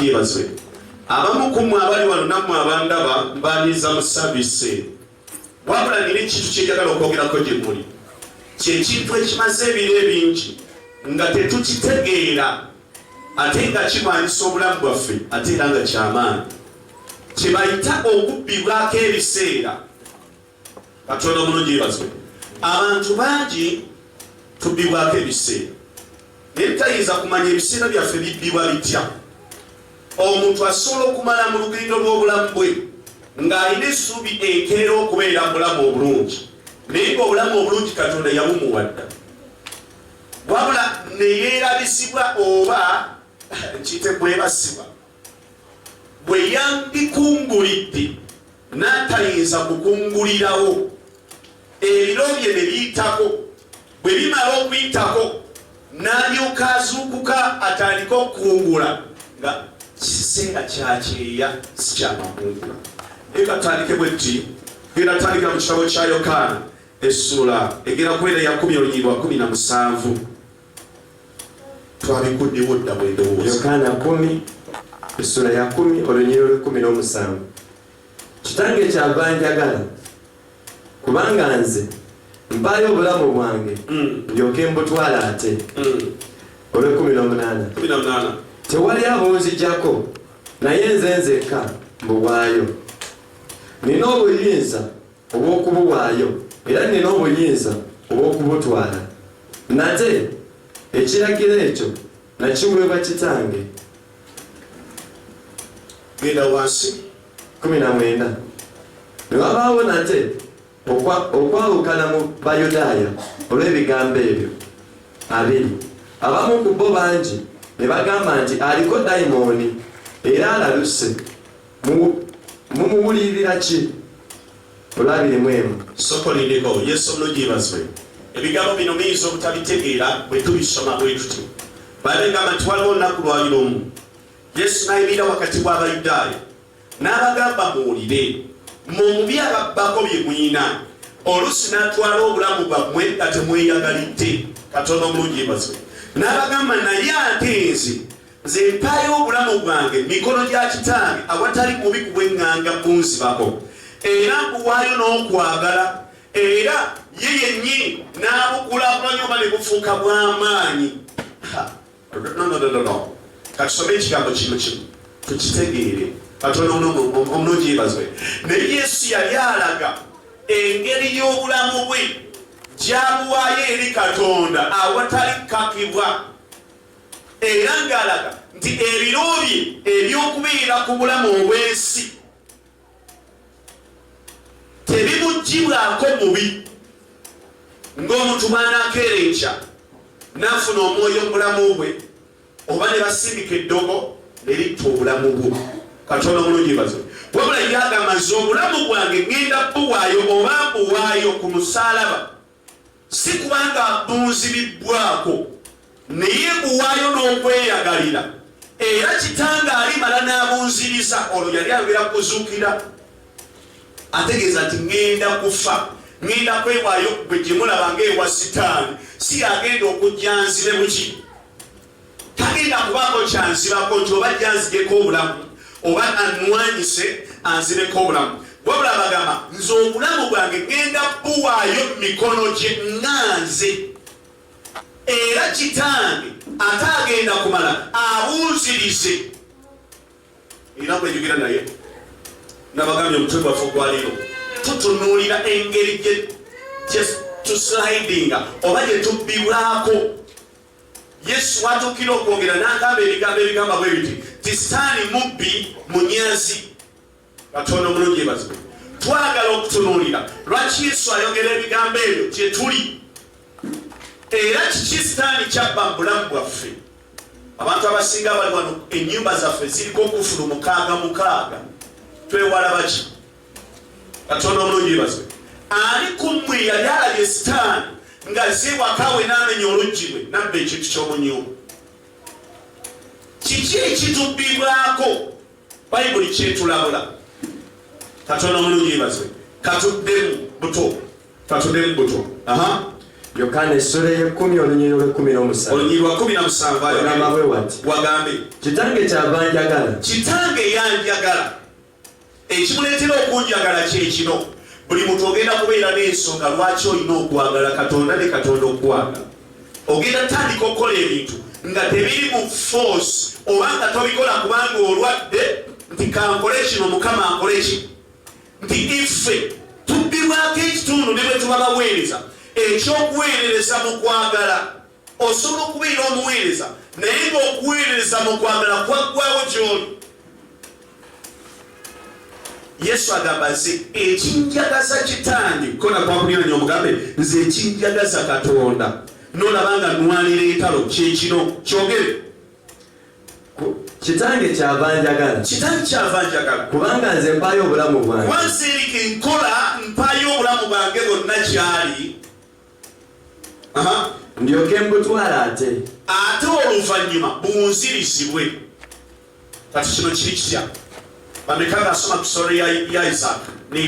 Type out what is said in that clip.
Omulungi yebazibwe. Abamu ku mmwe abali wano nammwe abandaba mbaaniriza mu saavisi eno. Wabula nina ekintu kye njagala okwogerako gye muli. Kye kintu ekimaze ebiro ebingi nga tetukitegeera ate nga kirwanyisa obulamu bwaffe ate era nga kyamaanyi. Kye bayita okubbibwako ebiseera. Katonda omulungi yebazibwe. Abantu bangi tubbibwako ebiseera naye tutayinza kumanya ebiseera byaffe bibbibwa bitya. Omuntu asobola okumala mu lugendo lw'obulamu bwe ng'alina essuubi enkeera okubeera mu bulamu obulungi naye ng'obulamu obulungi Katonda yabumuwa dda, wabula ne yeerabisibwa oba nkiyite kwebasibwa bwe yandikungulidde n'atayinza kukungulirawo, ebiro bye ne biyitako. Bwe bimala okuyitako n'alyoka azuukuka atandike okukungula nga kiseera kya kyeya, si kya makungula. Naye katandike bwe tuti, genda tutandikira mu kitabo kya Yokaana essuula egenda kubeera ya 10 olunyiriri lwa 17. Twabikuddewo dda bwe ndowooza. Yokaana 10, essula ya 10, olunyiriri olw'ekumi n'omusanvu. Kitange kyava anjagala, kubanga nze mpaayo obulamu bwange ndyoke mbutwala ate. Olw'e18. 18. Tewali abunzijako, naye nze nzekka mbuwaayo. Nina obuyinza obw'okubuwaayo era nina obuyinza obw'okubutwala. Nate ekiragiro ekyo nakiweebwa Kitange. Genda wansi. 19. Ne wabaawo nate okwawukana mu Bayudaaya olw'ebigambo ebyo. 20. Abamu ku bo bangi ne bagamba nti aliko dayimooni era alaluse, mumuwulirira ki? Olw'abiri mu emu. Sokolindeko. Yesu omulungi yebazibwe. Ebigambo bino muyinza obutabitegeera bwe tubisoma bwe tuti. Bayibuli egamba nti waliwo olunaku lwali lumu Yesu n'ayimirira wakati w'Abayudaaya n'abagamba, muwulire, mmwe omubi ababbako bye mulina, oluusi n'atwala obulamu bwammwe nga temweyagalidde. Katonda omulungi yebazibwe. N'abagamba, naye ate nze mpaayo obulamu bwange mikono gya Kitange awatali bubi kubweŋŋanga bunzibako, era mbuwaayo n'okwagala, era ye yennyini n'abukulaakulanya oba ne bufuuka bw'amaanyi. No, no, no, no, no. Katusome ekigambo kimu kimu tukitegeere. Katonda omulungi yebazibwe. Naye Yesu yali alaga engeri y'obulamu bwe gy'abuwaayo eri Katonda awatali kukakibwa, era ng'alaga nti ebiro bye eby'okubeera ku bulamu obw'ensi tebimuggyibwako mubi. Ng'omuntu bw'anaakeera enkya n'afuna omwoyo mu bulamu bwe, oba ne basindika eddogo ne litta obulamu bwo. Katonda omulungi yebazibwe. Wabula ye agamba, nze obulamu bwange ŋŋenda buwaayo oba mbuwaayo ku musaalaba, si kubanga bunzibibbwako, naye mbuwaayo n'okweyagalira, era Kitange alimala n'abunziriza. Olwo yali ayogera kuzuukira, ategeeza nti ŋŋenda kufa, ŋŋenda kwewaayo gwe gye mulaba ng'ewa Sitaani, si yagenda okujja nzibe buki, tagenda kubaako kyanzibako nti oba jjanzigeko obulamu oba anwanyise anzibeko obulamu. Wabula bagamba, nze obulamu bwange ŋŋenda buwaayo mu mikono gye nga nze, era Kitange ate agenda kumala abunzirize. Era bwejogera naye nabagambye omutwe gwaffe ogwaleero tutunuulira engeri gye tuslidinga oba gye tubbibwako. Yesu watuukira okwogera n'agamba ebigambo ebigamba bwe biti ti Sitaani mubbi, munyazi. Katonda omulungi yebazibwe. Twagala okutunuulira lwaki Yesu ayogera ebigambo ebyo gye tuli, era kiki Sitaani kyabba mu bulamu bwaffe. Abantu abasinga abali wano ennyumba zaffe ziriko okufulu mukaaga mukaaga, twewala baki? Katonda omulungi yebazibwe. Ani ku mmwe yali alabye Sitaani nga zewakawe n'amenya oluggi lwe nabba ekintu ky'omu nnyumba? Kiki ekitubbibwako Bayibuli kyetulabula? Katonda omulungi yebazibwe. Katuddemu buto, katuddemu buto. Aha. Yokaana essula ey'ekkumi olunyiriri olw'ekkumi n'omusanvu. Olunyiriri lwa 17 ayogere. Ogamba bwe wati. Wagambe. Kitange kyava njagala. Kitange yanjagala. Ekimuleetera okunjagala kye kino. Buli muntu ogenda kubeera n'ensonga lwaki olina okwagala Katonda ne Katonda okukwagala. Ogenda tandika okukola ebintu nga tebiri mu force oba nga tobikola kubanga olwadde nti kankole kino Mukama ankole kino. Nti iffe tubbibwako ekitundu ne bwe tuba baweereza ekyokuweerereza mu kwagala. Osobola okubeera omuweereza naye ng'okuweerereza mu kwagala kwaggwawo gy'oli. Yesu agamba nze ekinjagaza kitange kona kwakuliranye omugambe nze ekinjagaza Katonda nolaba nga nwanira entalo kyekino kyogere. Kitange kyava njagala. Kitange kyava njagala. Kubanga nze mpaayo obulamu bwange. Kuba nze erika enkola mpaayo obulamu bwange bwonna gyali. Ndyoke mbutwala ate. Ate oluvannyuma bunzirizibwe. Kati kino kiri kitya? Bameka ng'asoma ku story ya Isaac ne